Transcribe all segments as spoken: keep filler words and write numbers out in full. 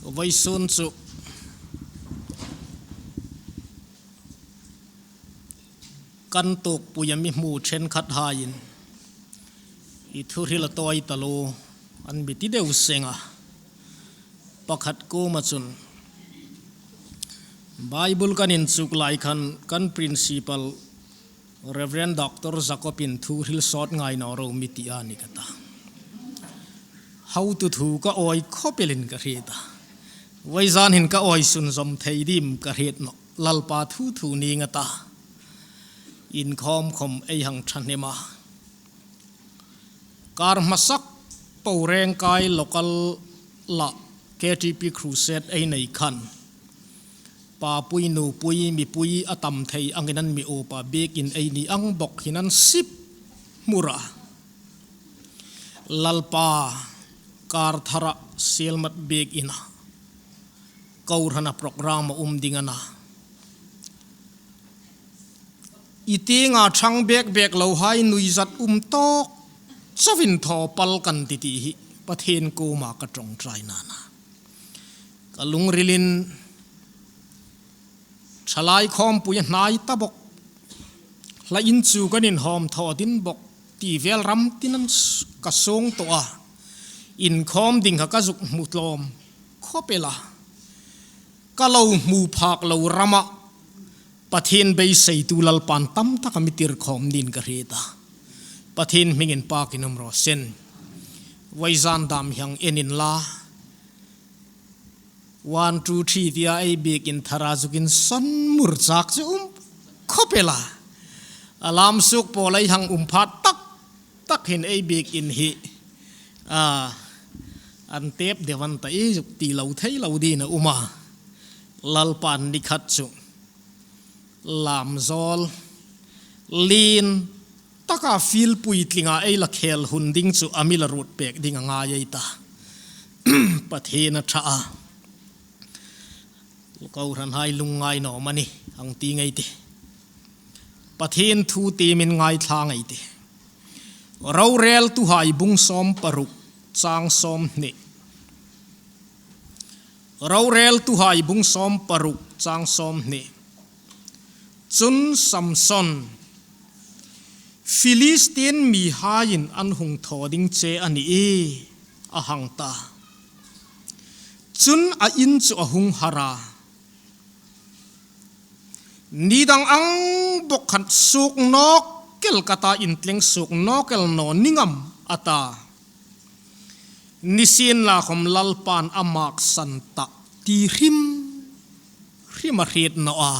Vawisun chu kan tuokpuia mi hmu ṭhenkhat haiin i thuhril a tawi taluo an mi ti deu seng a. Pakhat kuoma chun Bible kan inchuk lai khan kan principal Reverend Doctor Jacob-in thuhril sawt ngai naw ro mi ti a ni ka ta. Hotu thu ka awi khawp elin ka hriet a. Vawizan hin ka awi sunzawm thei dim ka hriet nawh. Lalpa thu thu ning a ta. Inkhawm khawm ei hang ṭhahnem a. Kar hmasak po Rengkai local-a K T P Crusade ei nei khan, papui, nupui, mipui a tam thei angin an mi upa biekin ei ni ang bawk hin an sip hmur a. Lalpa kar thara sielmat biekin a, kohrana program a um ding a na. I tienga ṭhang bek bek lo hai nuizat um tawk chauin thaw pal kan ti ti hi Pathien kuoma ka ṭawngṭaina a na. Ka lungrilin thalai khawmpui a hnai ta bawk. Hla in chu kan inhawm thaw ding bawk ti vel ram tin an s-, ka sawng tawh a. Inkhawm ding kha ka zuk hmu tlawm khawp el a. Ka lo hmu phak lo rama Pathien beiseitu Lalpan tam taka mi tirkhawm niin ka hriet a. Pathien hmingin pakin um raw se. Vawizan dam hi hang en inla. One, two, three tia ei biekin thara zukin sawn mur chak chu um khawp el a. A lam suk pawl ei hang um phat tak tak hin ei biekin hi, a, an tep deu an ta i zuk ti lo thei lo dingin a um a. Lalpan ni khat chu lam zawl lien taka field puitlinga ei la khel hun ding chu a mi la ruot pek ding a ngai ei ta. Pathien a ṭha a. Kohranhai lungngai naw am a ni, hang ti ngei ei tih. Pathien thu tiemin ngaithla ngei ei tih. Roreltuhai bung sawm paruk chang sawm hni. Roreltuhai bung sawm paruk chang sawm hni. Chun Samson, Philistin mihaiin an hung thaw ding che a nih, a hang ta. Chun a in chu a hung har a. Ni dang ang bawk khan suok nawk el ka ta, intleng suok nawk el naw ning am a ta. Nisienlakhawm Lalpan a maksan ta ti hrim hrim a hriet naw a.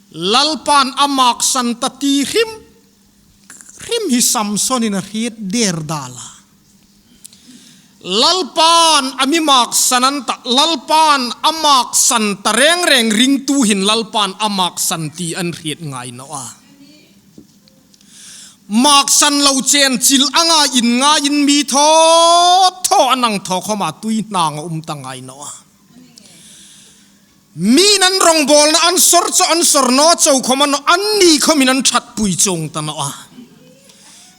Lalpan a maksan ta ti hrim hrim hi Samsonin a hriet der dal a. Lalpan a mi maksan an ta, Lalpan a maksan ta reng reng ringtu hin Lalpan a maksan ti an hriet ngai naw a. Maksan lo chen chil anga inngain mi thaw thaw an hang thaw khawma tuihnanga um ta ngai naw a. Mi'n an rawngbawlna an sawr chu an sawr naw chau khawm a ni naw, anni khawmin an ṭhatpui chuong ta naw a.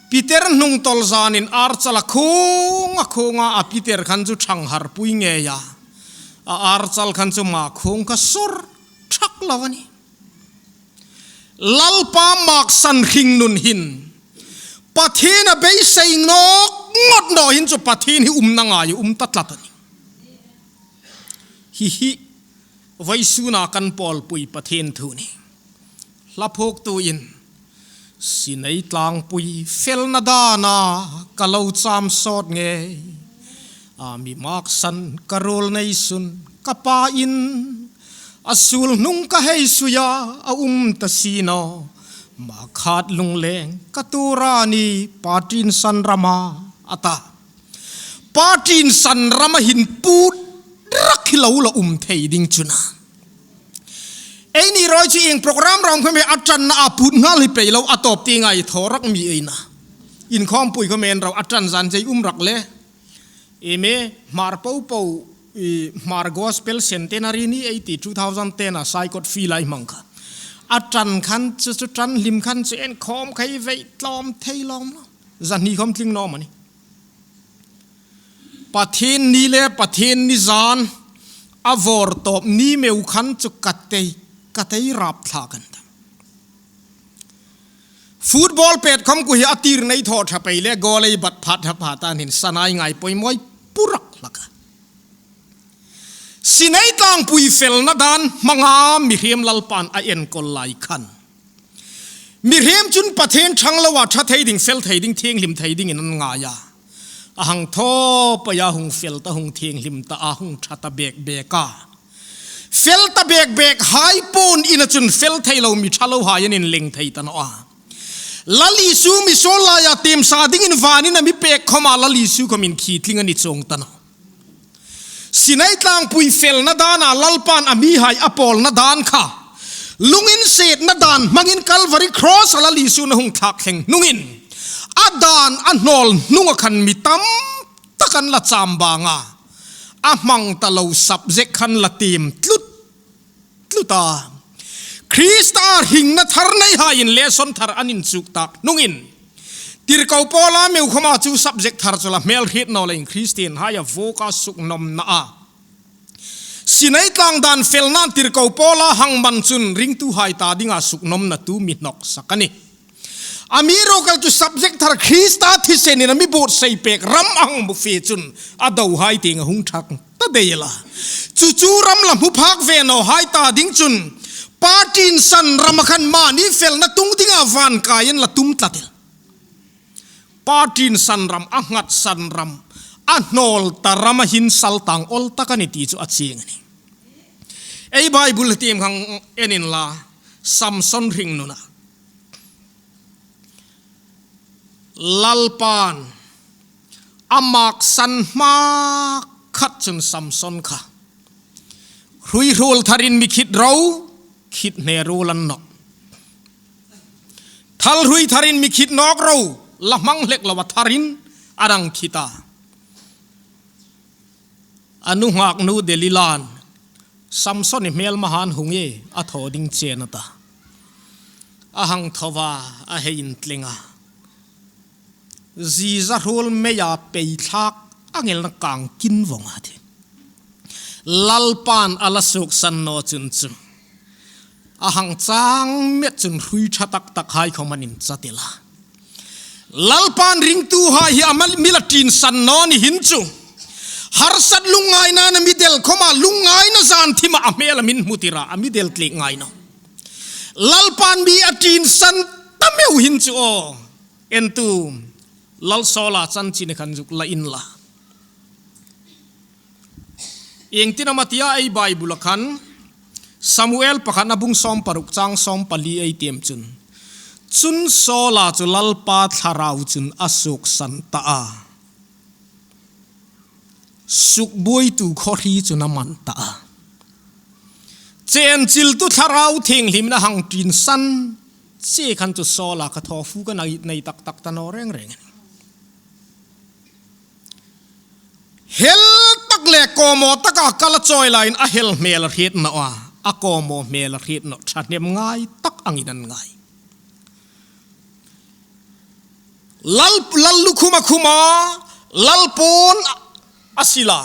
Peter hnungtawl zanin archal a khung a khunga a Peter khan chu ṭhang harpui ngei a. A archal khan chu makhuong kha sawr thak lo a nih. Lalpa maksan hringnun hin Pathien a beisei nawk ngawt naw hin chu Pathien hi umna ngai um ta tlat a nih. Hi hi vawisuna kan pawlpui Pathien thu a nih. Hla phuoktuin, Sinai tlangpui felna dana ka lo cham sawt ngei. A mi maksan ka ruol nei sun ka pain, a suol hnung ka hei suia a um ta si naw. Makhat lungleng ka tuor a nih, Pathien san rama a ta. Pathien san rama hin put rak hi lo la um thei ding chu a na. Eini ruok chu ieng program ram khawm a ṭanna a put nghal hi pei lo, a tawp tieng a thaw rak mi ei na. Inkhawmpui khawm en ro, a ṭan zan chei um rak le. Eme, Hmar popo, i, Hmar Gospel Centenary ni ei ti, two thousand ten a Saikot field-a ei hmang kha. A ṭan khan chu, chu ṭan hlim khan chu en khawm kha ei vei tlawm thei lawm lo. Zan hni khawm tling naw am a nih. Pathienni le Pathienni zan a vawrtawp ni meu khan chu ka tei, ka tei rap thlak an ta. Football pet khawm khu hi a tir nei thaw ṭha pei le goal ei bat phat ṭha phat an hin sanai ngai poimawi purak hlak a. Sinai tlangpui felna dan hmanga mihriem Lalpan a enkawl lai khan, mihriem chun Pathien ṭhang loa ṭha thei ding, fel thei ding, thienghlim thei dingin an ngai a. A hang thaw pei a, hung fel ta, hung thienghlim ta, a hung ṭha ta bek bek a. Fel ta bek bek hai puon ina chun fel thei lo mi ṭha lo hai an inleng thei ta naw a. Lal Isu misuol laia tiemsa dingin vanin a mi pek khawma Lal Isu khawmin khitling a ni chuong ta naw. Sinai tlangpui felna dana Lalpan a mihai a pawlna dan kha, lunginsietna dan hmangin Calvary Cross-a Lal Isu'n a hung thlak thleng hnungin, a dan a hnawl hnunga khan mi tam tak an la chambang a, a hmang ta lo subject khan la tiem tlut tlut a. Krista hringna thar neihaiin lesson thar an inchuk tak hnungin, tirko Paula meu khawma chu subject thar chu la hmel hriet naw leiin Kristienhai a vuoka suknawmna a. Sinai tlang dan felna'n tirko Paula hang man chun ringtuhai ta dinga suknawmna tu mi hnawksak a nih. Amiruokchu subject thar Krista thisenin a mi buotsai pek ram a hang hmu fe chun a dohai tieng a hung ṭhak ta dai el a. Chu chu ram la hmu phak ve nawhai ta ding chun, Pa ṭinsan rama khan mani felna tung dinga van kai an la tum tlat el. Pa ṭinsan ram, a nghatsan ram, a hnawl ta rama hin saltang awl tak a ni ti chu a chieng a nih. Ei Bible tiem hang en inla, Samson hringnuna. Lalpan a maksan hma khat chun Samson kha, "Hrui hruol tharin mi khit ro, khit hne ruol a ni nawh. Thal hrui tharin mi khit nawk ro, la hmang hlek loa tharin a dang khit a." A nunghak nu Delila'n, "Samson i hmelma han hung e, a thaw ding che a nih," a ta. A hang thaw a, a hei intleng a. Ziza hruol meia pei thlak ang elin a kang kin vong a tih. Lalpan a la suoksan naw chun chu, a hang chang met chun hrui ṭha tak tak hai khawm an inchat el a. Lalpan ringtuhai hi a mal mi la ṭinsan naw ni hin chu, harsat lungngaina'n a mi del khawma, lungngaina zan thima a hmel a mi hmutir a, a mi del tliek ngai naw. Lalpan mi a ṭinsan ta meu hin chu aw, en tu, Lal Saula chanchin khan zuk la inla. Iengtin am a tia ei Bible-a khan, Samuel pakhatna bung sawm paruk chang sawm pali ei tiem chun, chun Saula chu Lalpa thlarau chun a suoksan ta a, sukbuoitu khawhri chun a man ta a. Chenchiltu Thlarau Thienghlimin a hang ṭinsan che khan chu Saula kha thaw fuk a nei, nei tak tak ta naw reng reng. Hel tak le kawmaw taka kal a chawi laiin a hel hmel hriet naw a, a kawmaw hmel hriet naw, ṭhahnem ngai tak angin an ngai. Lal, lal lukhum a khum a, lal puon a sil a.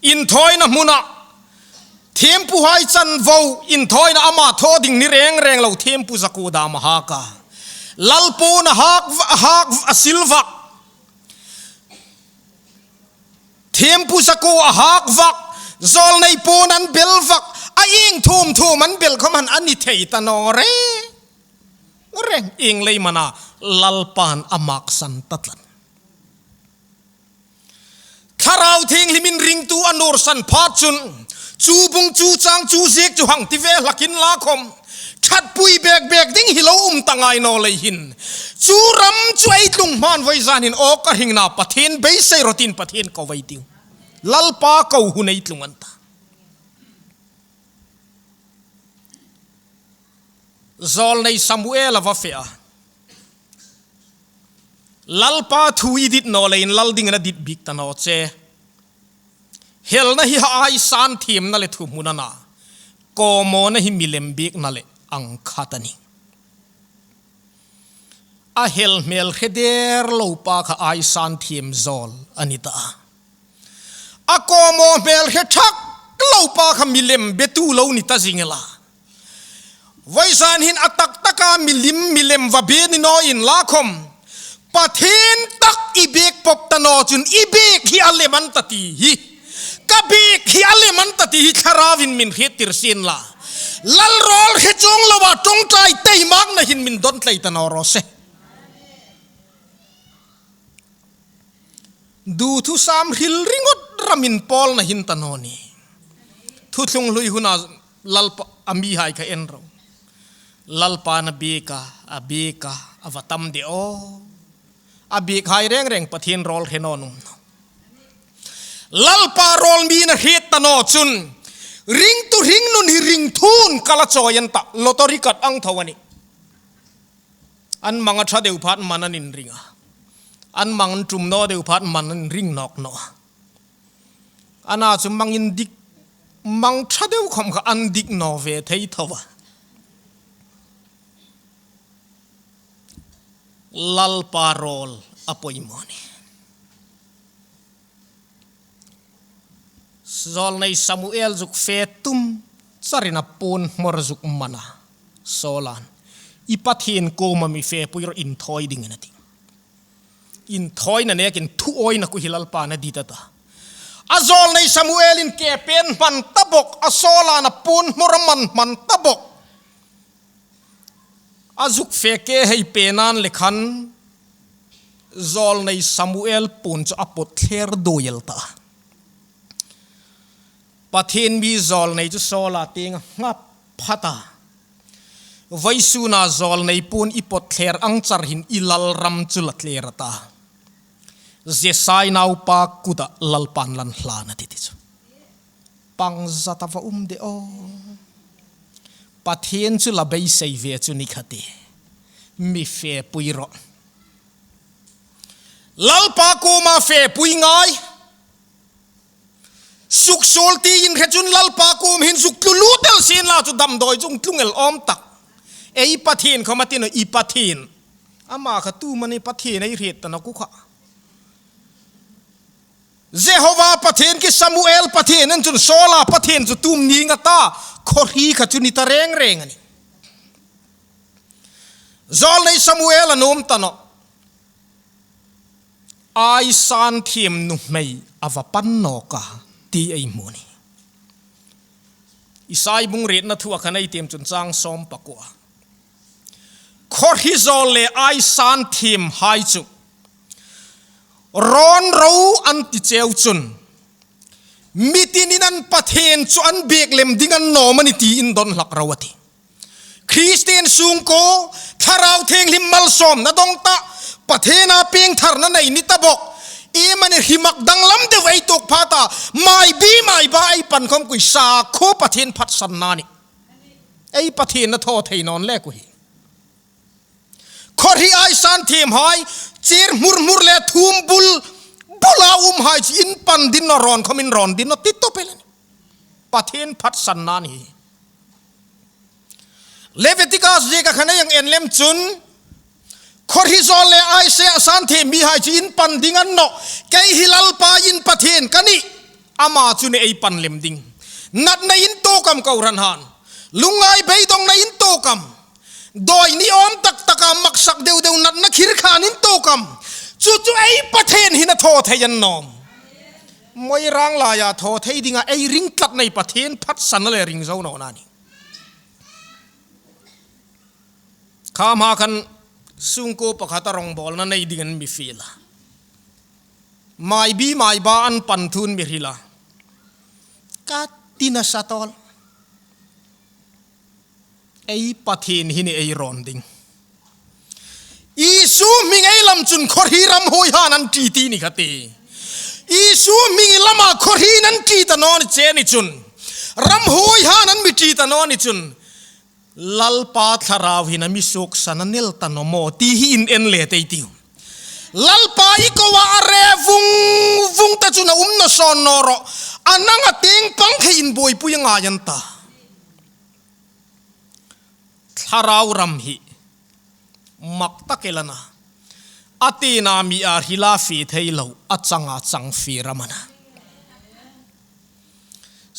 Inthawina hmuna, thiempuhai chanvo, inthawina ama thaw ding ni reng reng lo thiempu zakuo dam a hak a. Lal puon a hak, a hak, a sil vak. Thiempu zakuo a hak vak, zawlnei puon an bel vak, a ieng thum thum an bel khawm an, an ni thei ta naw reng reng, ieng leimana Lalpan a maksan ta tlat. Thlarau Thienghlimin ringtu a nuorsan phat chun, chu bung chu chang chu ziek chu hang ti ve hlak inla khawm, ṭhatpui bek bek ding hi lo um ta ngai naw lei hin, chu ram chu ei tlung hmain voizanin aw ka hringna Pathien beisei rawh tin Pathien ko ei tiu. Lalpa ko hun ei tlung an ta. Zawlnei Samuel a va fe a. Lalpa thu i dit naw leiin lal dingin a dit bik ta naw che. Helna hi aisan thiemna le thuhmun a na, kawmawna hi milem biekna le ang khat a nih. A hel hmel hre der lo pa kha aisan thiem zawl a ni ta a. A kawmaw hmel hre thak lo pa kha milem betu lo ni ta zing el a. Vawisun hin a tak taka milim, milem va be ni naw inla khawm, Pathien tak i biek pawp ta naw chun i biek hi a lem an ta ti hi, ka biek hi a lem an ta ti hi Thlarauvin min hriettir sien la. Lal rawl hre chuong loa ṭawngṭai tei makna hin min dawn tlei ta naw raw se. Duthusam hril ringawt ramin pawlna hin ta naw ni. Thuthlung hlui huna Lalpa a mihai kha en ro. Lalpan a biek a, a biek a, a va tam de aw. A biekhai reng reng Pathien rawl hre naw nuom naw. Lalpa rawl mi na hriet ta naw chun, ringtu hringnun hi ringthu'n ka la chawi an ta, lottery kat ang tho a nih. An mang a ṭha deu phat man an inring a. An mang an ṭum naw deu phat man an inring nawk naw a. Ana chu mang indik, mang ṭha deu khawm kha an dik naw ve thei tho a. Lalpa rawl a poimaw ni. Zawlnei Samuel zuk fe tum charin a puon hmawr zuk man a. Saulan, i Pathien kuoma mi fepui rawh, inthawi dingin a ti. Inthawina nekin thuawina khu hi Lalpan a dit a ta. A zawlnei Samuelin ke pen hman ta bawk, a Saulan a puon hmawr a man hman ta bawk. A zuk fe ke hei pe nan le khan, zawlnei Samuel puon chu a pawt thler duoi el ta. Pathien mi zawlnei chu Saula tienga ngap phat a. Vawisuna zawlnei puon i pawt thler ang char hin i lal ram chu la thler a ta. Jesai naupa kuta Lalpan lan hlan a ti ti chu. Pang zat a va um de aw. Pathien chu la beisei ve chu ni kha ti. Mi fepui rawh. Lalpa kuoma fepui ngai. Suksuol tiin hre chun Lalpa kuom hin zuk tlu lut el sien la chu damdawi chu tlung el awm tak. Ei Pathien khawm a ti naw, i Pathien. Ama kha tu mani Pathien ei hriet ta naw khu kha. Jehova Pathien khi Samuel Pathien an chun Saula Pathien chu tum ning a ta, khawhri kha chu ni ta reng reng a nih. Zawlnei Samuel a nuom ta naw. Aisan thiem nuhmei a va pan nawk a ti ei hmu ni. Isai bung rietna thua khan ei tiem chun chang sawm pakua. Khawhri zawl le aisan thiem hai chu rawn ro an ti cheu chun, mi tinin an Pathien chu an biek lem ding an nawm a ni tiin dawn hlak ro a ti. Kristien sungkuo, Thlarau Thienghlim malsawmna dong ta, Pathiena piengtharna nei ni ta bawk. Iemani hri mak danglam deu ei tuok pha ta, mai bi mai ba ei pan khawm kui sa khu Pathien phatsanna ni. Ei Pathien a thaw thei naw le khu hi. Khawhri aisan thiem hai, chir hmur hmur le thum bul, bula um hai chu in pan ding naw, rawn khawm in rawn ding naw, ti tawp el a nih. Pathien phatsanna ni. Leviticus ziek a khan ei hang en lem chun, khawhri zawl le aisan thiem mi hai chu in pan ding a ni nawh, kei hi Lalpa in Pathien ka nih, ama chu ni ei pan lem ding. Natna in tuok am kohran han, lungngai beidongna in tuok am, dawi ni awm tak taka maksak deu deu natna khir khan in tuok am, chu chu ei Pathien hin a thaw thei a ni nawm. Moirang laia thaw thei dinga ei ring tlat nei Pathien phatsanna le ring zo nawna ni. Kha hma khan sungkuo pakhata rawngbawlna nei dingin mi fiel a. Mai bi mai ba an pan thun mi hril a. Ka ti nasa tawl. Ei Pathien hi ni ei rawn ding. Isu hming ei lam chun khawhri ram huoihan an ṭi ti ni kha ti. Isu hming i lama khawhri an ṭi ta naw ni che ni chun, ram huoihan an mi ṭi ta naw ni chun, Lalpa Thlarau hin a mi suoksan a nel ta naw maw ti hi in en let ei tiu. Lalpa i ko a, a re vung vung ta chun a um naw sawn naw rawh. A nang a tieng pang khe inbuoipui a ngai an ta. Thlarau ram hi mak tak el a na. A tina mi a hrila fie thei lo, a changa chang fie ram a na.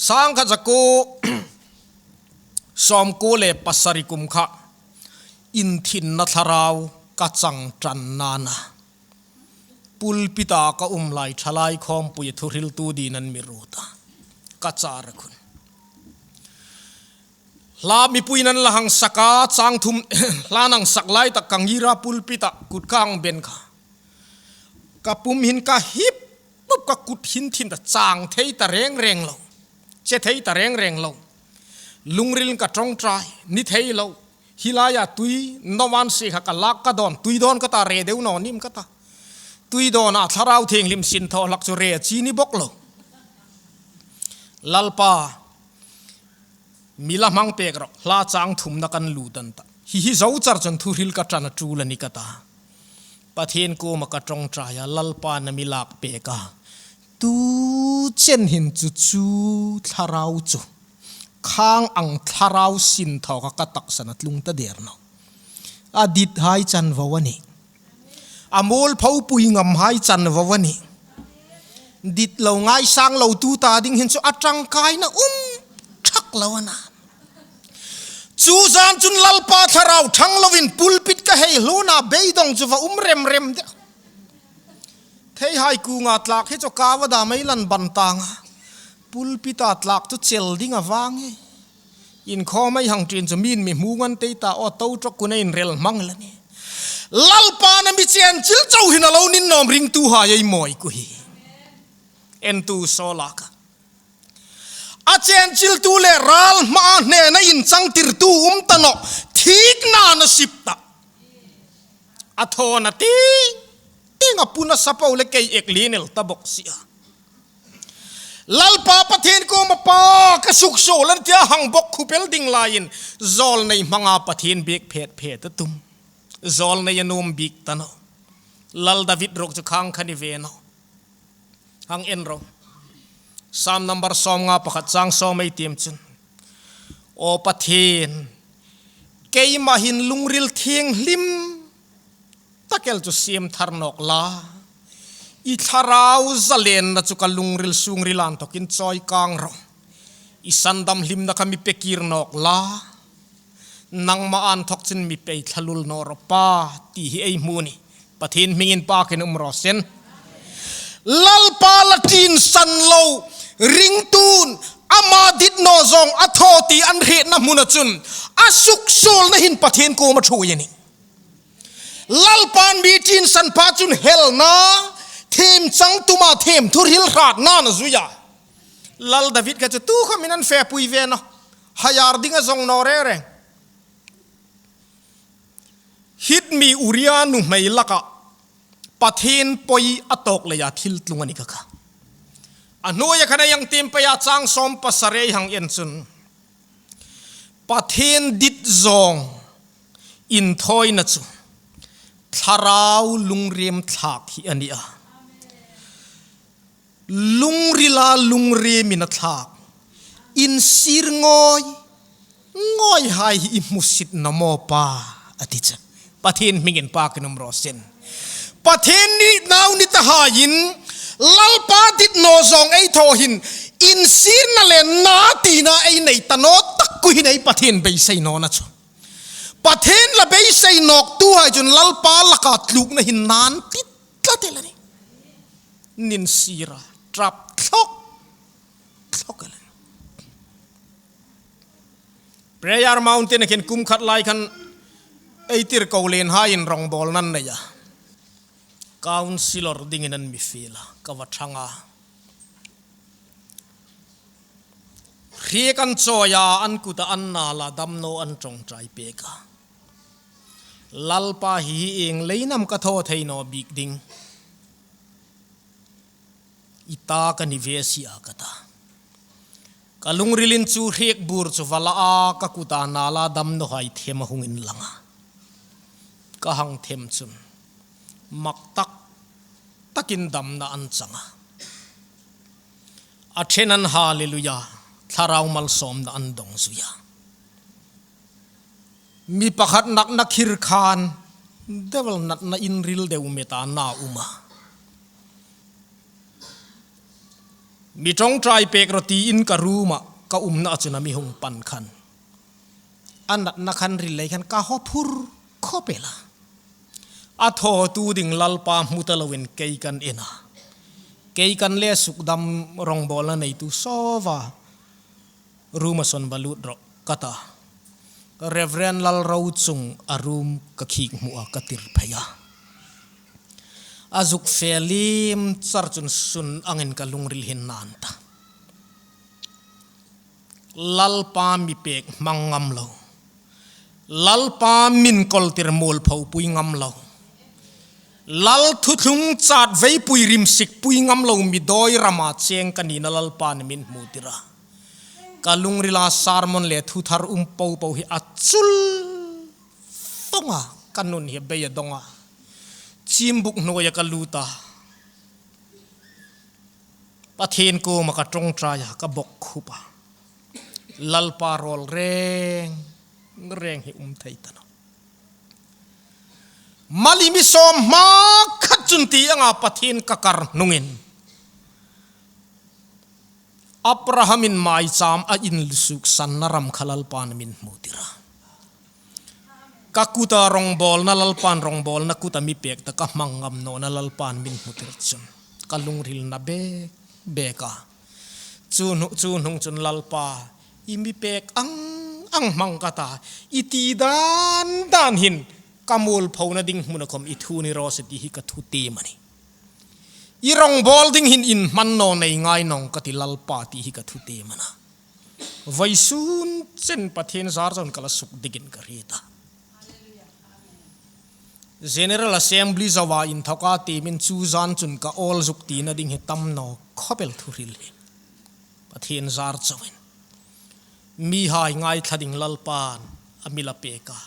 Sangkhat zakuo sawmkuo le pasari kum kha inthinna thlarau ka chang ṭan nana, pulpita ka um lai thalai khawmpui a thuhriltu dingin an mi ruot a, ka char a khun. Hla mipuiin an la hang sak a, chang thum hla an sak lai tak ka ngir a, pulpita kut ka hang ben kha, ka pum hin ka hip pup, ka kut hin thin ta, chang thei ta reng reng lo, che thei ta reng reng lo. Lungrilin ka ṭawngṭai, ni thei lo. Hi laia tui naw an sie kha ka lak ka dawn, tui dawn ka ta, re deu naw nim ka ta. Tui dawn a Thlarau Thienghlim sin thaw hlak chu re a chi ni bok lo. Lalpa, mi la hmang pek rawh, hla chang thumna kan lut an ta. Hi hi zo char chun thuhril ka ṭan a ṭul a ni ka ta. Pathien kuoma ka ṭawngṭai a, Lalpa'n a mi lak pek a. Tu chen hin chu chu thlarau chu khang ang thlarau sin thaw kha ka taksan a tlung ta der naw. A dit hai chanvo a nih. A mualpho pui ngam hai chanvo a nih. Dit lo ngaisang lo tu ta ding hin chu a ṭangkaina um ṭhak lo a na. Chu zan chun Lalpa Thlarau ṭhang lovin pulpit ka hei hlun a, beidong chu va um rem rem de. Thei hai kuonga tlak hi chu ka va dam ei lan ban tang a. Pulpita tlak chu chel ding a vang e. Inkhawm ei hang ṭin chu mi'n mi hmu ngan tei ta, aw, to ṭawk kun ei inrel hmang la ni. Lalpa'n a mi chenchil chau hin a lo ninnawm ringtu hai ei mawi ku hi. Entu saw lak a, a chenchiltu le ral hmaa hnena inchangtirtu um ta nawh, thikna nasip ta. A thawna ti, ting a puna sapo le kei ek lien el ta bok si a. Lalpa Pathien kuoma, Pa, ka suksuol an tia hang bok khupel ding laiin zawlnei hmanga Pathien biek phet phet a tum. Zawlnei a nuom bik ta naw. Lal David ruok chu khang kha ni ve naw. Hang en ro. Sam number sawmnga pakhat chang sawm ei tiem chun, Aw Pathien, keima hin lungril thienghlim tak el chu siem thar nawk la. I thlarau zalenna chu ka lungril sungril inthawkin chawi kang ro. I sandam hlimna kha mi pe kir nawk la. Nangma inthawk chun mi pei thlalul naw ro Pa, ti hi ei hmu a nih. Pathien hmingin pakin um raw seh. Lalpa la ṭinsan lo ringtu'n ama dit naw zawng a thaw ti an hrietna hmuna chun a suksuolna hin Pathien kuoma ṭhuoi a nih. Lalpa'n mi ṭinsan pa chun helna, thiem chang tuma thiem thuhril hratna a zui a. Lal David kha chu tu khawmin an fepui ve naw. Haiar ding a zawng naw reng reng. Hit mi Uria nuhmei laka Pathien poi a tawk leia thil tlung a ni kha kha. A hnuoia khan ei hang tiem pei a, chang sawm pasari hang en chun, Pathien dit zawng inthawina chu thlarau lungriem thlak hi a ni a. Lungrila lungriemin a thlak, insir ngawi ngawi hai hi i hmusit naw maw Pa, a ti chu. Pathien hmingin pakin um raw seh. Pathien ni nau ni ta haiin Lalpa dit naw zawng ei thaw hin insirna le na tina ei nei ta naw tak ku hin ei Pathien beisei nawna chu. Pathien la beisei nawk tu hai chun Lalpa laka tlukna hin nan ti tlat el a nih. Nin sira, trap thlok thlok el a nih. Prayer Mountain-a khin kum khat lai khan ei tirko lien haiin rongbawlna an nei a. Counsellor dingin an mi fiel a, ka va ṭhang a. Hriek an chawi a, an kuta an nala damnaw an ṭawngṭai pek a. Lalpa, hi hi ieng leiin am ka thaw thei naw bik ding. I ta ka ni ve si a ka ta. Ka lungrilin chu hriek bur chu va la a, ka kuta nala damnaw hai them a hung inlang a. Ka hang them chun mak tak takin damna an chang a. A ṭhen an hallelujah, thlarau malsawmna an dawng zui a. Mi pakhat natna khir khan, devil natna inril deu meta na um a. Mi ṭawngṭai pek rawh tiin ka room-a ka umna chun a mi hung pan khan, a natna khan ril lei khan ka haw phur khawp el a. A thawtu ding Lalpa hmu ta loin kei kan en a. Kei kan le sukdam rawngbawlna neitu saw va, room-a sawn va lut rawh ka ta. Reverend Lalrochunga room ka khik hmu a, ka tir phei a. A zuk fe lim char chun sun angin ka lungril hin a na ta. Lalpa mi pek hmang ngam lo, Lalpa min kawltir mualpho pui ngam lo, Lal thuthlung chatvei pui rimsik pui ngam lo mi dawi rama cheng ka nina Lalpan a min hmu tir a. Ka lungrila sermon le thuthar um po po hi a chul vong a, ka nun hi a bei a dawng a. Chimbuk hnuoia ka lut a. Pathien kuoma ka ṭawngṭai a, ka bawkkhup a. Lalpa rawl reng reng hi um thei ta nawh. Mali mi sawm hma khat chun ti anga Pathien ka kar hnungin, Abrahamin maicham a inluksanna ram kha Lalpan a min hmu tir a. Ka kuta rawngbawlna, Lalpan rawngbawlna kuta mi pek ta ka hmang ngam nawna Lalpan min hmu tir chun ka lungril a na bek bek a. Chu hnu, chu hnung chun Lalpa, i mi pek ang ang hmang ka ta, i ti dan dan hin ka mualphona ding hmuna khawm i thu ni raw se ti hi ka thu tiem a nih. I rawngbawl ding hin inhman naw nei ngai nawng ka ti Lalpa ti hi ka thu tiem a nih. Vawisun chen Pathien zar chun ka la suk dikin ka hriet a. General Assembly zoa inthawka tiemin chu zan chun ka awl zuk tina ding hi tam naw khawp el thuhril hi. Pathien zar chauin mihai ngaithla ding Lalpan a mi la pek a,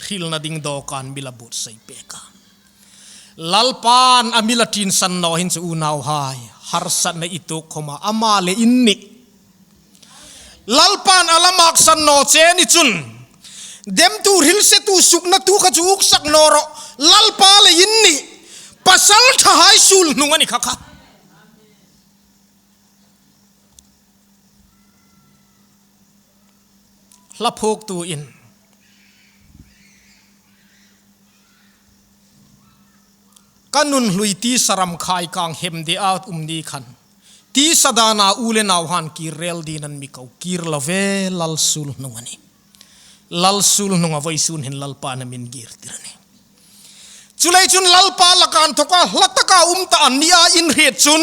hrilna ding dawkan mi la buotsai pek a. Lalpan a mi la ṭinsan naw hin chu unauhai, harsatna i tuok khawma ama le in nih. Lalpan a la maksan naw che ni chun, demtu, hrilsetu, suknatu kha chu uksak naw rawh. Lalpa le in nih. Pasalṭhahai suol hnung a ni kha kha. Hla phuoktu in ka nun hlui tisa ram khai kang hem de a um ni khan, tisa dana u le nauhai kir rel dingin an mi ko, kir lo ve, Lal suol hnung a nih. Lal suol hnunga vawisun hin Lalpan a min ngirtir a nih. Chuleiin chun Lalpa laka inthawka hla taka um ta an nia in hriet chun,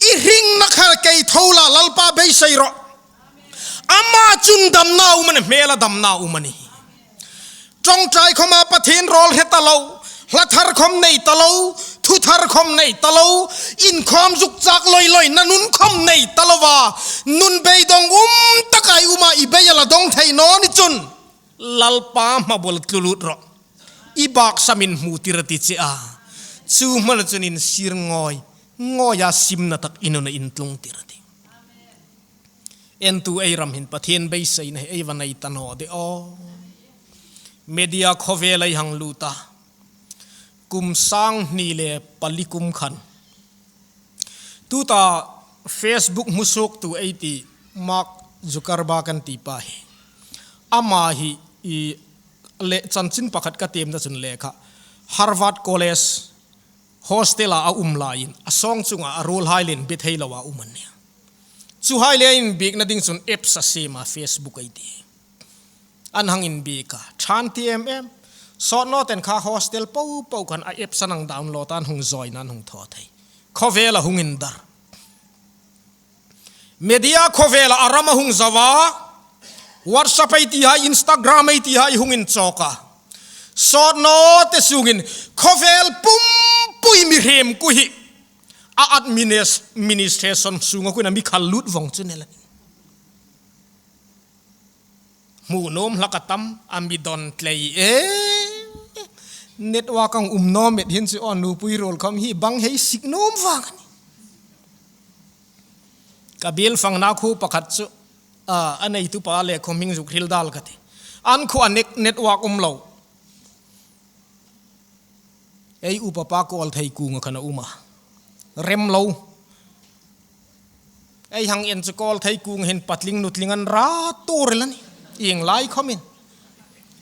i hringna kha kei tho la, Lalpa beisei rawh. Ama chun damna um a nih, hmela damna um a nih. Ṭawngṭai khawma Pathien rawl hre ta lo, hla thar khawm nei ta lo, thu thar khawm nei ta lo, inkhawm zuk chak loi loina nun khawm nei ta lova, nun beidawng um taka i uma, i bei a la dawng thei naw ni chun, Lalpa hmabuol tlu lut rawh. I bak samin hmu tir a ti che a. Chu hmuna chun insir ngawi ngawia simna tak i nuna intlung tir a tih. Entu ei ram hin Pathien beiseina hi ei va nei ta naw de aw. Media khawvela ei hang lut a, kum sang hni le pali kum khan, tuta Facebook hmusuoktu ei ti Mark Zuckerberg an ti pa hi, ama hi i le chanchin pakhat ka tiemna chun lekha, Harvard College hostel-a a um laiin, a sawng chunga a ruolhai le inbe thei loa um an nih. Chuhai le inbiekna ding chun apps a siem a, Facebook ei ti. An hang inbiek a, ṭha an ti em em. Sawt naw ten kha hostel po po khan a apps an hang download a, an hung zawina an hung thaw thei. Khawvela hung indar. Media khawvela a rama hung zo a, WhatsApp ei ti hai, Instagram ei ti hai hung inchawk a. Sawt naw te sungin khawvel pumpui mihriem kuo hi a adminis-, administration sunga kuoin a mi khal lut vong chu ni el a nih. Hmu nuom hlak a tam, a mi don tlei e. Network ang um naw met hin chu aw, nupui ruol khawm hi bang hei sik nuom vang a nih. Ka biel fangna khuo pakhat chu, a, a neitu pa le khawm hming zuk hril dal ka ti. An khuoa net-, network um lo. Ei upa pa Kawlthei kuonga khan a um a. Rem lo. Ei hang en chu Kawlthei kung hin patling nutling an ra tur la ni. Ieng lai khomin.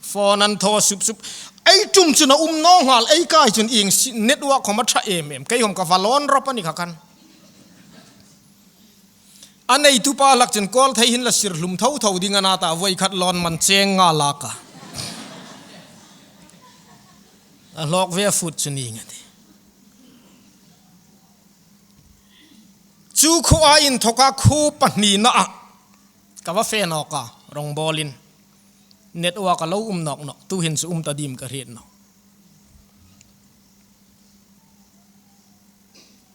Phone an thaw sup sup. Ei ṭum chun a um naw nghal, ei kai chun ieng si-, network khom a ṭha em em. Kei khom ka va lawn rawp a ni kha khan. A neitu pa lak chun Kawlthei hin la sir hlum tho tho ding a na ta, voi khat lawn man cheng nga lak a. A hlawk ve a fut chu ni nga ti. Chu khuo a inthoka khuo pahnina a ka va fe nawk a, rongbawlin. Network a lo um nawk nawk, tu hin chu um ta dim ka hriet nawh.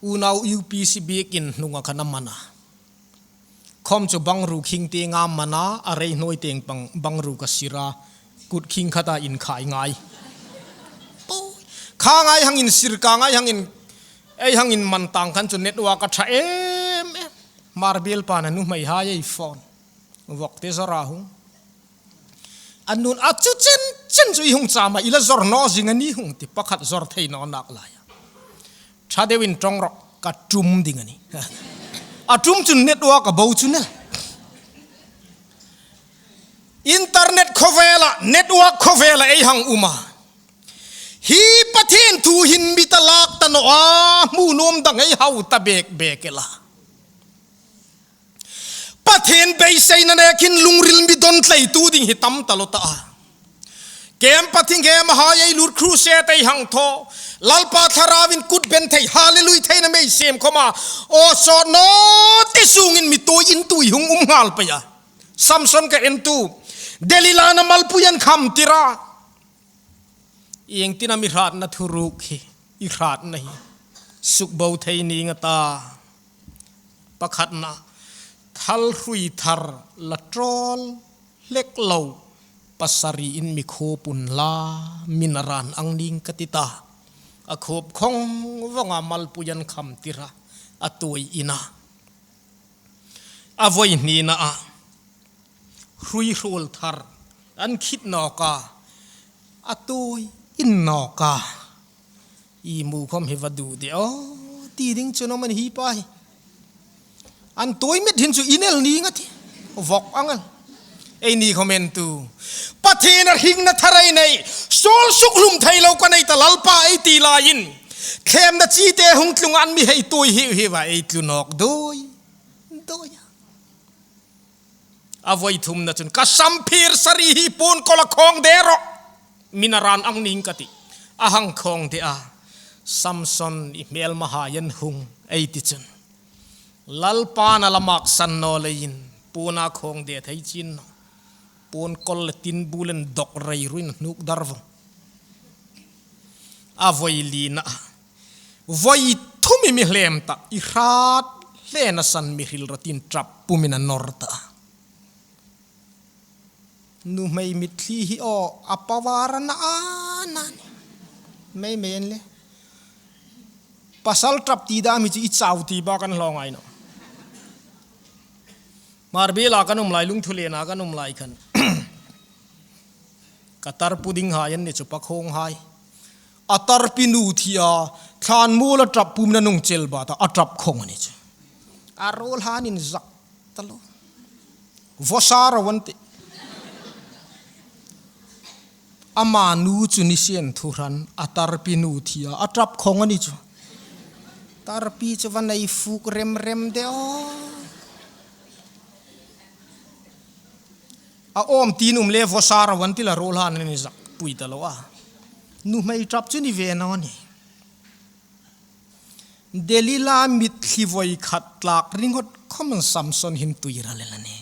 Unau U P C biekin hnunga khan a man a. Khom chu bangru khing tieng a man a, a rei hnuoi tieng pang bangru ka sir a, kut khing khata inkhai ngai. Poi. Kha ngai hangin sir ka ngai hangin, ei hangin man tang khan chu network a ṭha em em. Marbil pa na nuhmei hai ei phone. Vok te zora hung. A nun a chu chen chen chu i hung chama i la zor naw zing a ni hung ti pakhat zor thei naw nak lai a. Ṭha deuin ṭawng rawh ka ṭum ding a ni. A ṭum chun network a bo chu nel. Internet khawvela, network khawvela ei hang um a. Hi Pathien thu hin mi ta lak ta naw a, hmu nuom dang ei hau ta bek bek el a. Pathien beiseina nekin lungril mi don tleitu ding hi tam ta lo ta a. Kem Pathien kem a hai ei lut crusade ei hang thaw. Lalpa Thlarauin kut ben thei, hallelujah theina mei sem khoma. Aw sawt naw ti sungin mi tui in tui hung um nghal pei a. Samson ka entu. Delila na malpui an kham tir a. Ieng tina mi hratna thuruk hi, i hratna hi. Suk bo thei ning a ta. Pakhatna, thal hrui thar la ṭawl hlek lo, pasari in mi khuop unla, mi na ran ang ning ka ti ta. A khuop khawng vawng a malpui an kham tir a, a tui in a. A voi hnina a. Hrui hruol thar an khit nawk a, a tui in nawk a. I mu khom hi va du de aw, ti ding chu naw man hi pa hi. An tui met hin chu i nel ning a ti. Vok ang el. Ei ni khom entu. Pathien a hringna thar ei nei. Suol suk hlum thei lo ka nei ta Lalpa ei ti laiin. Thlemna chi te hung tlung an mi hei tui hi hi va ei tlu nawk doi. Doi a. A voi thumna chun, ka sam phir sari hi puon kawl a khawng de rawh. Mi na ran ang ning ka ti. A hang khawng de a. Samson i hmelma hai an hung ei ti chun. Lalpan a la mak san naw leiin puon a khawng de thei chin naw. Puon kawl le tin bul an dok rei ruin hnuk dar vawng. A voi lina. Voi thum i mi hlem ta, i hrat hlena san mi hril rawh tin ṭap pumin a nawr ta. Nuhmei mitthli hi aw, a power a na a na ni. Mei mei en le. Pasal ṭap ti dam hi chu i chau ti ba kan hlaw ngai naw. Marbela kan um lai, Lungthulena kan um lai khan. Ka tarpu ding hai an ni chu pakhawng hai. A tarpi nu thi a, thlan muol a ṭap pumin a nung chel ba ta, a ṭap khawng a ni chu. A ruol han in zak ta lo. Vawsa ro an ti. Ama nu chu ni sien thu hran, a tarpi nu thi a, a ṭap khawng a ni chu. Tarpi chu va nei fuk rem rem de aw. A awm tin um le vawsa ro an ti la ruol han an ni zak pui ta lo a. Nuhmei ṭap chu ni ve naw ni. Delila mitthli voi khat tlak ringawt khawm Samson hin tui ral el a ni.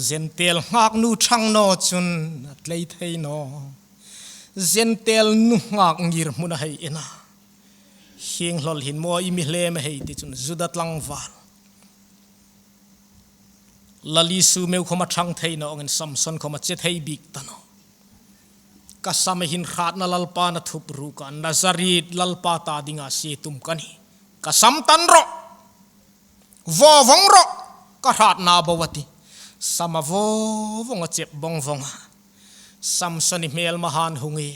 Jentail nghaknu ṭhang naw chun a tlei thei naw. Jentail nunghak ngirhmun a hei en a. Hieng hlawl hin maw i mi hlem a hei ti chun Juda tlangval. Lal Isu meu khawm a ṭhang thei naw angin Samson khawm a che thei bik ta naw. Ka sam hin hratna Lalpan a thup ruk a, Nazareth Lalpa ta dinga sie tum ka nih. Ka sam tan rawh. Vaw vawng rawh. Ka hratna bo a ti. Sam a vaw vawng a, chep bawng vawng a. Samson i hmelma han hung i.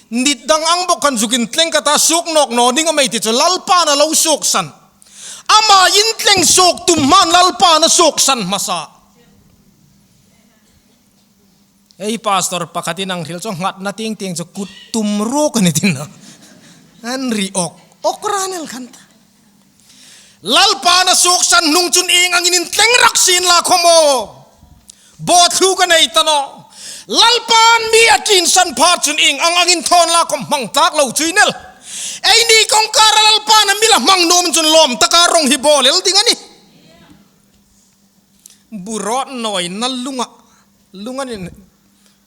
Nit dang ang bawk kan zukin tleng ka ta, suok nawk naw ding a mei ti chu Lalpan a lo suok san. Ama intleng suok tum hmain Lalpan a suoksan hmasa. Ei pastor pakhatin a hril chu, nghatna tieng tieng chu kut tum ruok a ni ti naw. An ri ok, ok ran el khan ta. Lalpan a suoksan hnung chun ieng angin intleng rak sien la khawm aw. Bo thlu ka nei ta naw. Lalpan mi a ṭinsan pha chun ieng ang angin thawn la khawm hmang tlak lo chu ei ni el. Eini kawngkara Lalpan a mi la hmang nuom chun lawm taka rong hi bawl el ding a nih. Burawt nawina lunga, lunga nin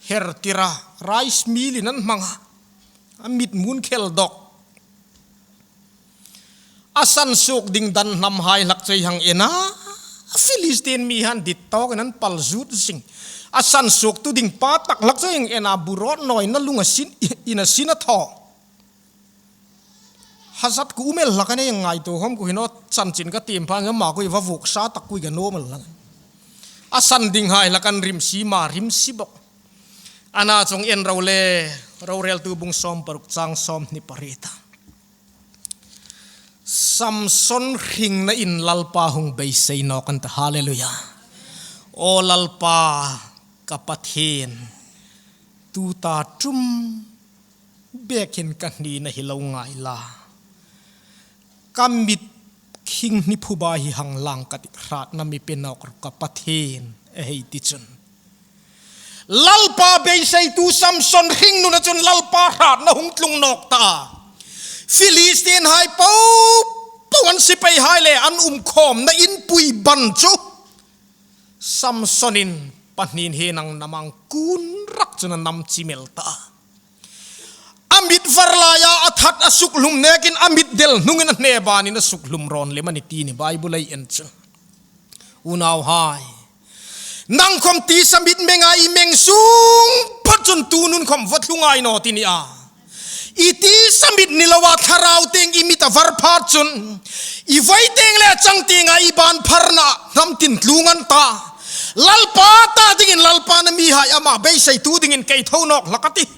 her tira, rice mill-in an hmang a. A mit mun khel dawk. A sansuok ding dan hnam hai hlak chu ei hang en a, Philistine mi han dit tawkin an pal zut zing. A sansuoktu ding pa tak hlak chu ei hang en a, burawt nawina lunga sin, ina sin a thaw. Hazat ku um el hlak a nih, ngaituo khawm ku hi naw, chanchin ka tiem pha, ama ku hi va vuok sa tak ku hi ka nuom el hlak. A san ding hai hlak an rim si ma, rim si bawk. Ana chang en ro le, Roreltu bung sawm paruk chang sawmhni pariet a. Samson hringnain Lalpa hung beisei nawk a nih ta, hallelujah. Aw Lalpa, ka Pathien, tuta ṭum bek hin ka hnina hi lo ngai la. Ka mit khing hni phuba hi hang lang ka tih, hratna mi pe nawk rawh ka Pathien, a hei ti chun. Lalpa beiseitu Samson hringnuna chun Lalpa hratna hung tlung nawk ta. Philistine hai po po an sipai hai le an um khawmna inpui ban chu Samsonin Pathien hi nang namang kun rak chun a nam chim el ta. A mit var laia a that a suk hlum nekin a mit del hnungin a hne banin a suk hlum rawn lem a nih ti ni Bible ei en chu. Unauhai, nang khawm tisa mit menga i meng sung phat chun tu nun khawm va thlu ngai naw ti ni a. I tisa mit ni loa thlarau tieng i mit a var phat chun i voi tieng le chang tienga i ban pharna hnam tin tlung a nih ta. Lalpa ta dingin Lalpan a mihai ama beiseitu dingin kei tho nawk hlak a tih.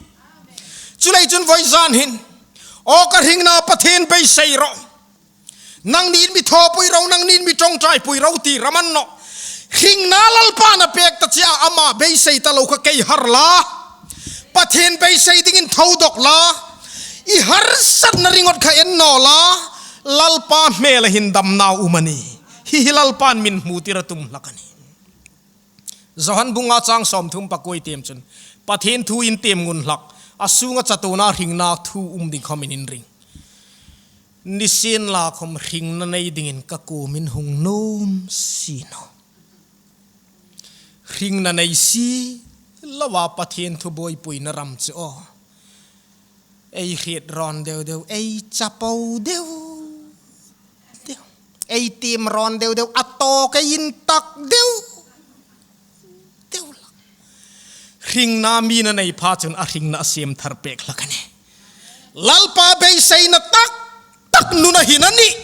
Chuleiin chun vawizan hin, aw ka hringna Pathien beisei rawh. Nangnin mi thawpui ro, nangnin mi ṭawngṭaipui ro ti ram a ni naw. Hringna Lalpan a pek ta che a, ama beisei ta lo kha kei har la. Pathien beisei dingin tho dawk la. I harsatna ringot kha en naw la. Lalpa hmela hin damna um a nih. Hi hi Lalpan min hmutir a tum hlak a nih. Johan bung nga chang sawmthum pakuo ei tiem chun, Pathien thu in tiem ngun hlak, a sunga chatuona hringna thu um ding khawmin in ring. Nisienlakhawm hringna nei dingin ka kuomin hung nuom si naw. Hringna nei si loa Pathien thu buoipuina ram chu aw, ei hriet rawn deu deu, ei chapo deu deu, ei tiem rawn deu deu, a tawk ei intak deu deu hlak. Hringna mi a nei pha chun a hringna a siem thar pek hlak a nih. Lalpa beiseina tak tak nuna hin a nih.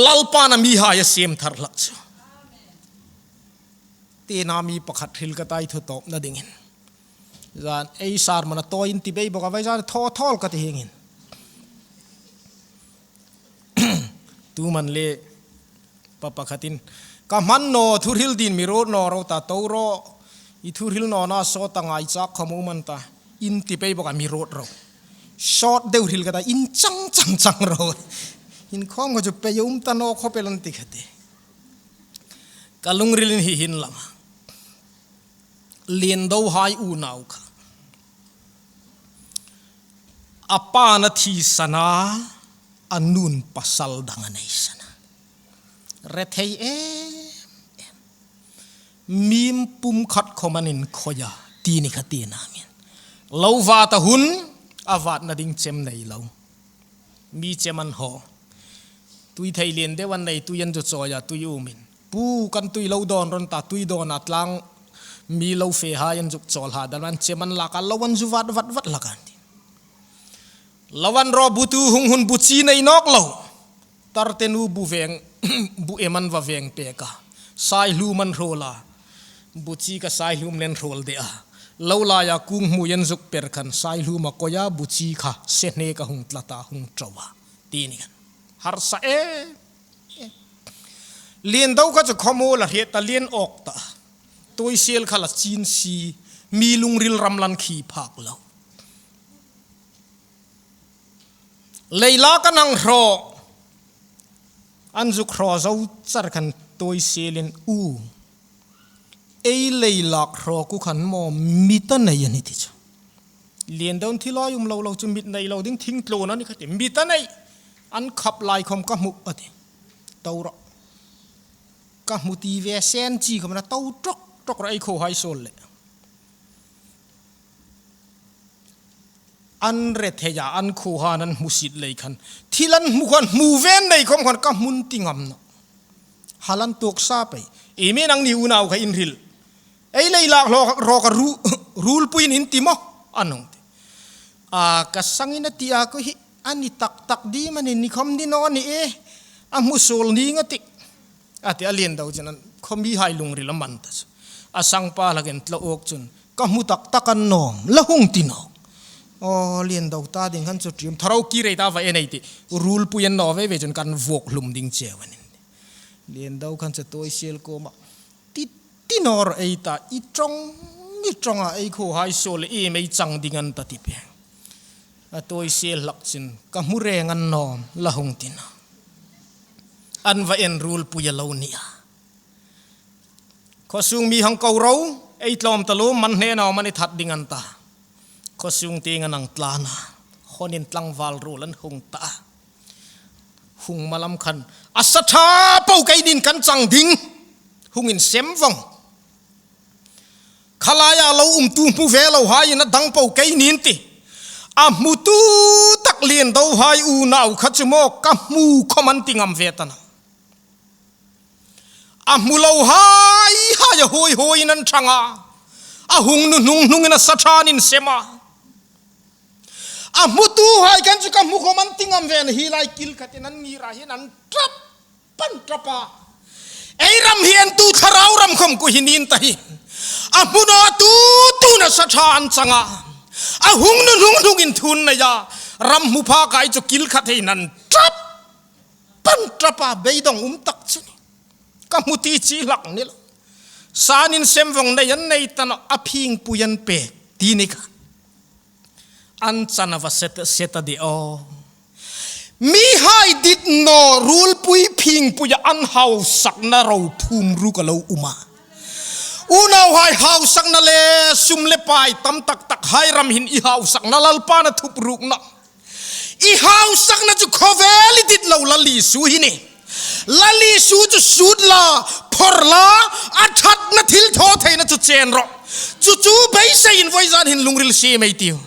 Lalpan a mihai a siem thar hlak chu. Tina mi pakhat hril ka ta ei thu tawpna dingin. Zan ei sermon a tawi in ti bei bawk a, vawizan thaw thawl ka ti hieng hin. Tu man le pa pakhatin, ka hman naw, thu hril dingin mi ruot naw ro ta, to ro, i thu hril nawna sawt a ngai chak khawm um an ta, in ti pei bawk a, mi ruot ro. Sawt deu hril ka ta, in chang chang chang ro. In khawm kha chu pei a um ta naw khawp el an ti kha ti. Ka lungrilin hi hin lang a. Liendohai unau kha. A pa'n a thisan a, a nu'n pasal dang a neisan a. Rethei em em. Mim pum khat khawm an inkhoi a, ti ni kha tina min. Lo vat a hun, a vatna ding chem nei lo. Mi chem an haw. Tui thei lien deu an nei, tui an zu chawi a, tui umin. Pu, kan tui lo dawn rawh an ta, tui dawna tlang mi lo fehai an zuk chawl ha, dan an chem an lak a, lo an zu vat vat vat hlak an ti. Lo an raw, bu tu hung hun bu chi nei nawk lo. Tarte nu bu veng, bu em an va veng pek a. Saihlum an hrawl a. Bu chi kha saihlum nen hrawl de a. Lo laia kung hmui an zuk per khan saihlum a koi a, bu chi kha se hne ka hung tlat a, hung ṭo a. Ti ni khan. Harsa em em. Liendo kha chu khawmuol a hriet ta, lien awk ta. Tuisel kha la chin si, mi lungril ram lan khi phak lo. Leilak an hang hraw, an zuk hraw zo char khan Tuiselin, "U, ei leilak hraw ku khan maw mit a nei a nih," ti chu. Liendo thil a um lo lo chu, mit nei lo ding thing tlawna ni kha ti, mit a nei. An khap lai khawm ka hmu a ti. To rawh. Ka hmu ti ve seng chi khawm a na, to tawk tawk rawh, ei khuohai suol le. An rethei a, an khuohai an hmusit lei khan, thil an hmu khan, hmu ve nei khawm khan ka hmu ti ngam nawh. Hal an tuok sa pei. "Ei mi nangni unau kha in hril. Ei leilak hraw, hraw kha ru-, ruolpuiin in ti maw?" an hung ti. "A, ka sangin a ti a, ko hi a ni tak tak ding am a ni, ni khawm ni naw ni e. A hmu suol ning a tih," a ti a. Liendo chun an khawmihai lungril a man ta chu. A sangpa hlakin tla awk chun, "Ka hmu tak tak a ni naw am?" la hung ti nawh. Aw, Liendo ta ding khan chu ṭium thar o, ki rei ta, va en ei tih. Ruolpui a ni naw ve ve chun kan vuok hlum ding cheu a nih. Liendo khan chu Tuisel kuoma, "Ti, ti naw rawh ei ta, i ṭawng, i ṭawng a, ei khuohai suol le, iem ei chang ding an ta ti pei." A Tuisel hlak chun, "Ka hmu reng a ni naw am?" la hung ti nawh. An va en, ruolpui a lo ni a. "Khaw sung mi hang ko ro, ei tlawm taluo, man hnena am a ni that ding," an ta. Khaw sung tieng an hang tlan a. Hawnin tlangval ruol an hung ta. Hung hma lam khan, "A sa ṭha po kei niin kan chang ding. Hung insem vong. Kha laia lo umtu hmu ve lo haiin a dang po kei niin," ti. A hmutu tak Liendohai unau kha chu maw, "Ka hmu," khawm an ti ngam ve ta nawh. A hmu lo hai hai a huoi huoiin an ṭhang a. A hung nu hnung hnungin a sa ṭha an insem a. A hmutuhai khan chu "Ka hmu," khawm an ti ngam ve nawh. Hi lai kil khatin an ngir a hin an ṭap, an ṭap a. "Ei ram hi entu thlarau ram khawm ku hi niin ta hi. A hmu naw tu tuin a sa ṭha an chang a. A hung nu hnung hnungin thu an nei a. Ram hmu pha kai chu kil khat hin an ṭap, an ṭap a, beidong um tak chu ni. Ka hmu ti chi hlak ni lo. Sa an insem vong, nei an nei ta nawh, a phingpui an pek ti ni kha." An chan a va se ta, se ta de aw. Mihai dit naw, ruolpui phingpuia an hausakna ro phum ruk a lo um a. Unauhai, hausakna le sum le pai tam tak tak hai ram hin i hausakna Lalpan a thup ruk nawh. I hausakna chu khawvel i dit lo Lal Isu hi ni. Lal Isu chu sut la, phor la, a ṭhatna thil thaw theina chu chen rawh. Chu chu beiseiin vawizan hin lungril siem ei tiu.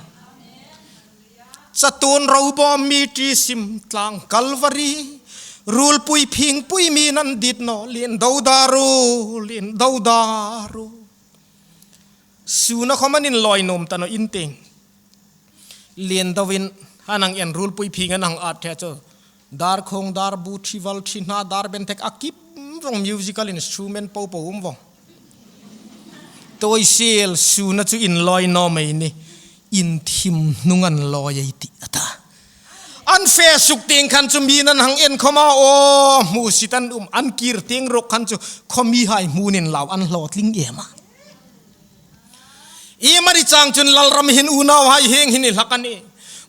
Chatuon ro bawm mi ṭi sim tlang Kalvari. Ruolpui phingpui mi nan dit naw, Liendo dar u, Liendo dar u. Suna khawm an inlawi nuom ta naw in ting. Liendoin an hang en, ruolpui phing an hang at thei chu. Dar khawng, dar bu, ṭhival, ṭhihna, dar benthek a kip vong, musical instrument po po um vong. Tuisel, suna chu inlawi naw mei ni. Inthim hnung an lawi ei tih a ta. An fe suk ting khan chu mi'n an hang en khawm a, aw, hmusit an um, an kir ting ruok khan chu khawmihai hmuin lau an hlawtling em a. Iemani chang chun Lalram hin unauhai hieng hin i hlak a nih.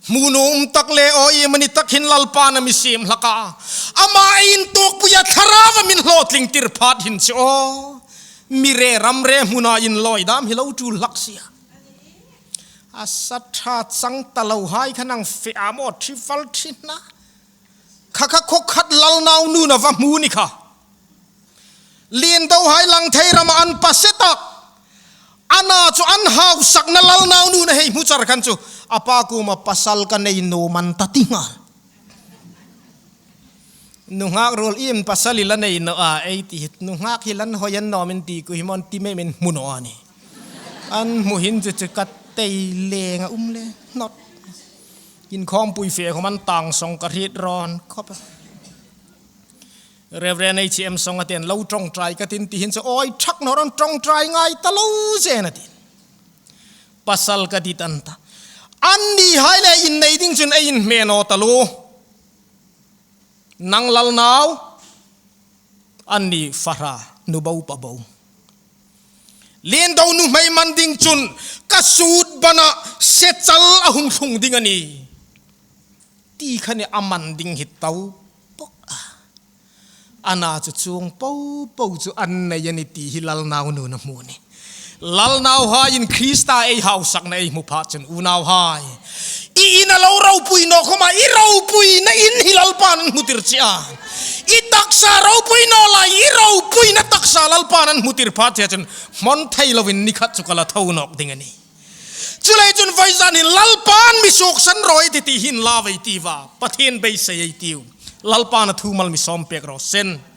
Hmu nuom tak le aw, iemani tak hin Lalpan a mi siem hlak a. Ama intuokpuia thlarau a min hlawtling tir phat hin chu aw, mi re ram re hmuna inlawi dam hi lo tul hlak si a. A sa ṭha chang ta lo hai khan hang fe a maw, ṭhival ṭhihna. Kha kha khaw khat Lal nau nun a va hmu ni kha. Liendohai lang thei rama an pa se tak. Ana chu an hausakna Lal nau nun a hei hmu char khan chu, a pa kuoma, "Pasal ka nei nuom an ta," ti nghal. Nunghak ruol, "Iem pasal i la nei naw a?" ei ti hi. "Nunghak hi la inhawi a ni naw am i ti, ko hi maw an ti mei, min hmu naw a nih." An hmu hin chu chu ka tei leng a um le hnawt. Inkhawmpui fe khawm an tang song ka hriet rawn khawp a. Reverend H M Song a ten, "Lo ṭawngṭai ka tih," ti hin chu, "Awi, ṭhak naw rawh, ṭawngṭai ngai ta lo zen," a ti. "Pasal ka dit an ta." Annihai le innei ding chun ei inhme naw ta lo. "Nang Lal nau, Anni fahra, nu bo pa bo. Lien do nuhmei man ding chun ka suit bana sechal a hung tlung ding a nih, ti kha ni a man ding hi tau bok a. Ana chu chuong po po chu an nei a nih ti hi Lal nau nun a hmu a nih. Lal nauhaiin Krista ei hausakna ei hmu pha chun unauhai, i ina lo ropui naw khawma i ropuina in hi Lalpan an hmutir che a. I taksa ropui naw lai, i ropuina taksa Lalpan an hmutir pha che chun hmon thei loin ni khat chu ka la tho nawk ding a nih. Chuleiin chun vawizan hin Lalpan mi suoksan rawi ti ti hin la vei ti va. Pathien beisei ei tiu. Lalpan a thu mal mi sawm pek raw seh.